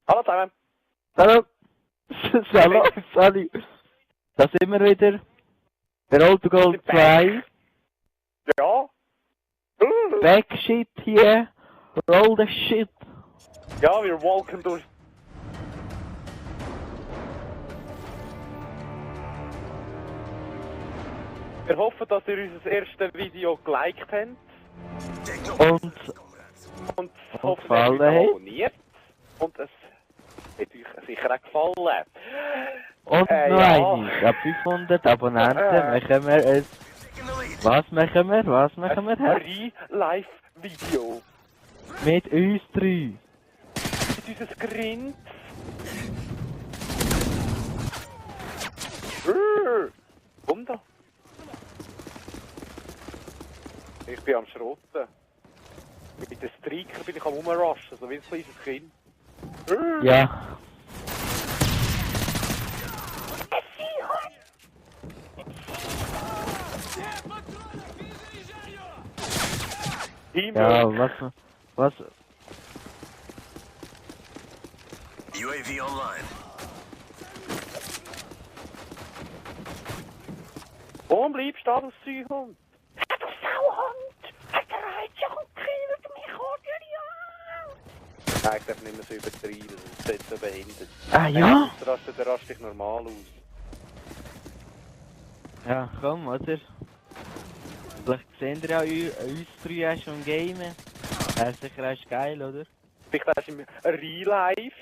Hallo zusammen. Hallo. Hallo, Sally. Da sind wir wieder. Der Autogold 2. Ja. Backshit hier. Roll the shit. Ja, wir walken durch. Wir hoffen, dass ihr unser erstes Video geliked habt. Und hoffen, dass gefallen ihr es hat. abonniert. Und es hat euch sicher auch gefallen. Und noch ja. einmal. Ab 500 Abonnenten machen wir es. Was machen wir? Was machen wir? Ein Real-Life-Video. Mit uns drei. Mit unserem Grind. Komm da. Ich bin am Schrotten. Mit den Striker bin ich am Rumrushen, so wie ein kleines Kind. Ja. Ja, was? UAV online. Warum bleibst du da, du Sauhund? Du Sauhund! Hast du Reitschung gekillt? Mich hat Nein, ich darf nicht mehr so übertreiben, das sieht so behindert. Ah ja? Der rastet dich normal aus. Ja, komm, oder? Vielleicht sehen ihr ja uns drei auch schon im Game. Wäre sicher echt geil, oder? Vielleicht hast du im Real Life.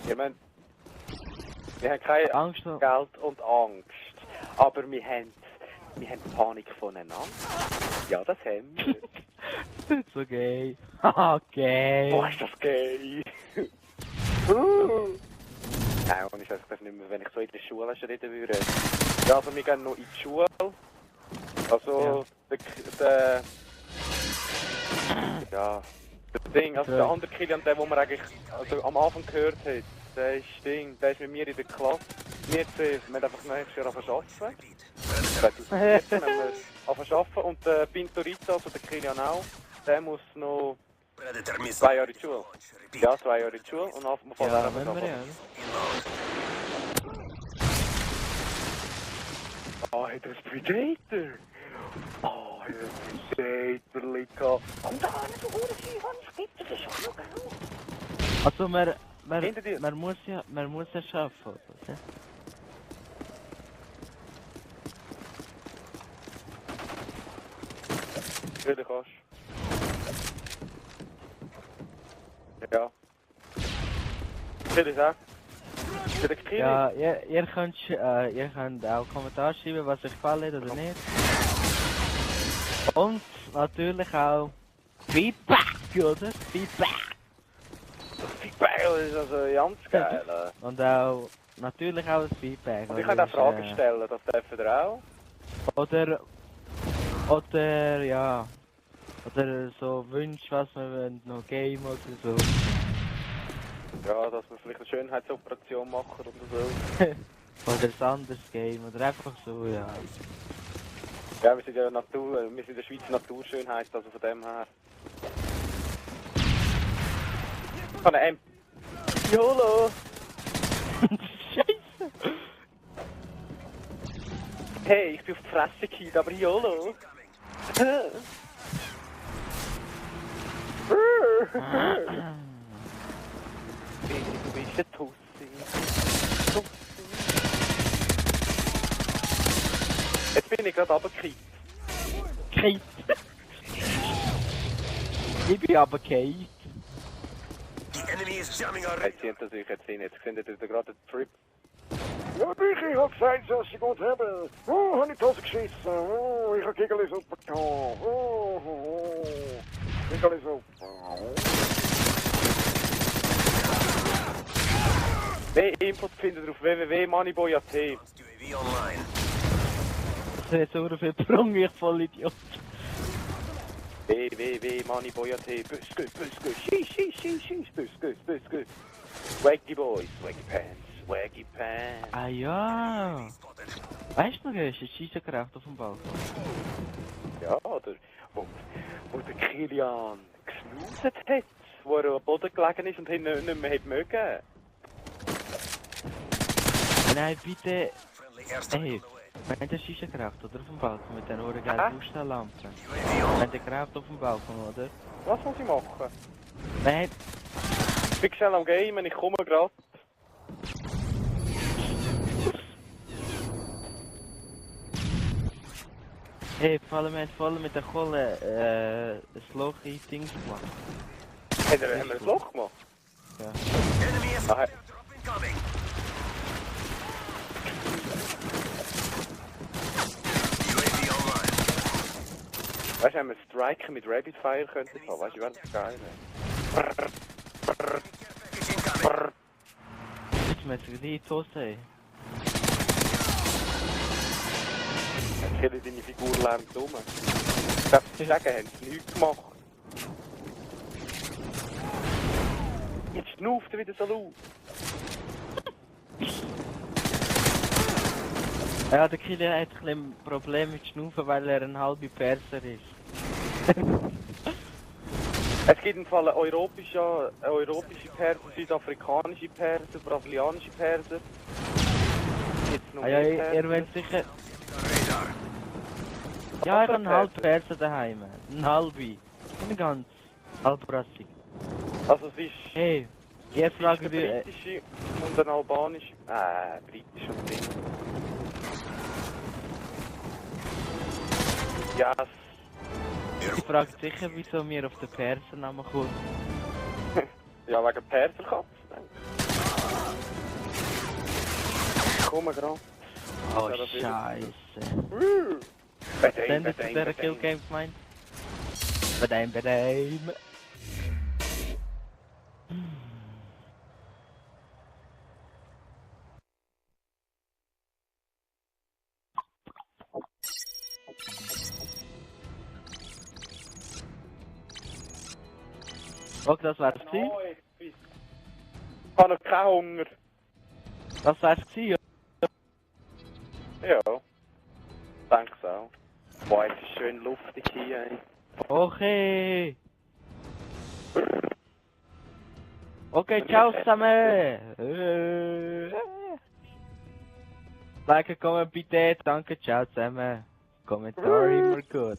Wir haben keine Angst Geld und Angst. Aber wir haben Panik voneinander. Ja, das haben wir. Das ist so gay. Haha, gay. Boah, ist das gay. Nein, und ich darf nicht mehr, wenn ich so in der Schule reden würde. Ja, also wir gehen noch in die Schule. Also, ja, das Ding, also der andere Kilian, der, wo man eigentlich also am Anfang gehört hat, der ist mit mir in der Klasse. Wir haben einfach nächstes Jahr angefangen zu arbeiten. 2014 haben wir angefangen zu arbeiten und der Pintorito, also der Kilian auch, der muss noch 2 Jahre in die Schule. Ja, 2 Jahre in die Schule und auf dem Fall Ja, wenn wir ja. Oh, hey, das ist Predator! Oh, hey, Predator, Lika! Komm da an, du Hurenvieh, was gibt es? Das ist schon gut! Also, Hinter dir. man muss ja schaffen, oder? Ja, du kannst. Ja. Kill ist auch. Für den Kill. Ja, ihr könnt auch Kommentare schreiben, was euch gefallen hat oder nicht. Und natürlich auch Feedback, oder? Feedback! Feedback ist also ganz geil. Und auch, natürlich auch das Feedback. Und ich kann auch Fragen stellen, das dürfen ihr auch. Oder, ja. Oder so Wünsche, was man noch Game oder so. Ja, dass wir vielleicht eine Schönheitsoperation machen oder so. Oder ein anderes Game, oder einfach so, ja. Ja, wir sind ja Natur, wir sind der Schweizer Naturschönheit, also von dem her. Ich kann eine YOLO! Scheiße! Hey, ich bin auf die Fresse gekillt, aber YOLO! Du bist ein Tussi. Jetzt bin ich gerade runtergekippt. Kate! Ich bin aber Kate. The enemy is jamming our Jetzt sehen das euch jetzt hin, jetzt seht ihr gerade den Trip. Ja, ich hab gesagt, dass ich gut habe. Oh, hab ich das geschissen. Oh, ich hab Kegeli-Suppe gehabt. Oh, Kegeli-Suppe. Mehr Input findet ihr auf www.moneyboy.at. UAV online. Das ist so viel Sprung, ich voll Idiot. www.moneyboy.at. Büske, schieß, Büske. Swaggy Boys, Swaggy Pants. Ah ja! Weißt du noch, hast du Scheiße geraucht auf dem Balkon? Ja, oder? wo der Kilian gesnauset hat, wo er am Boden gelegen ist und ihn nicht mehr mögen. Nein, bitte. Friendly airstrike Hey, on the way. wir haben den Shisha geraucht, oder? Auf dem Balkon mit den urgelben Buchstabenlampen. UAV Wir on. haben den geraucht auf dem Balkon, oder? Was muss ich machen? Nein, Ich bin schnell am Gamen, ich komme gerade. hey, vor allem, wir haben voll mit der Kohle ein Loch in Dings gemacht. Haben wir ein Loch gemacht? Ja. Enemy is Ah, airdrop incoming. UAV online. weißt du, wenn wir Striker mit Rapid Fire könnten haben, weißt du, wäre das geil. Package incoming. Jetzt müssen wir die in die Hose haben. Dann killen deine Figur lärmt rum. Ich darf dir sagen, haben sie nichts gemacht. Jetzt schnauft er wieder so laut. Ja, der Killer hat ein bisschen Probleme mit Schnaufen, weil er ein halber Perser ist. Es gibt im Fall eine europäische Perser, südafrikanische Perser, brasilianische Perser. Jetzt noch Ah ja, mehr ihr Perser. wollt sicher... Radar. Ja, ich habe einen halben Perser daheim. Einen halben. Nicht ganz. Halbrassig. Also es ist... Hey, ihr Es ist fragt eine mich... britische und eine albanische... britisch und Ding. Ja, Ich frage sicher, wieso wir auf den Persernamen kommen. ja, wegen Perserkatze. Komm gerade. Oh, Ja, das ist- Scheiße. Dann ist zu dieser Killgame gemeint. Bedeim. Okay, das wär's gewesen. Ich habe noch keinen Hunger. Das wär's gewesen, Ja. Denke es auch. Boah, es ist schön luftig hier. Ey. Okay. Okay, ciao zusammen. Like, comment bitte. Danke, ciao zusammen. Kommentar immer gut.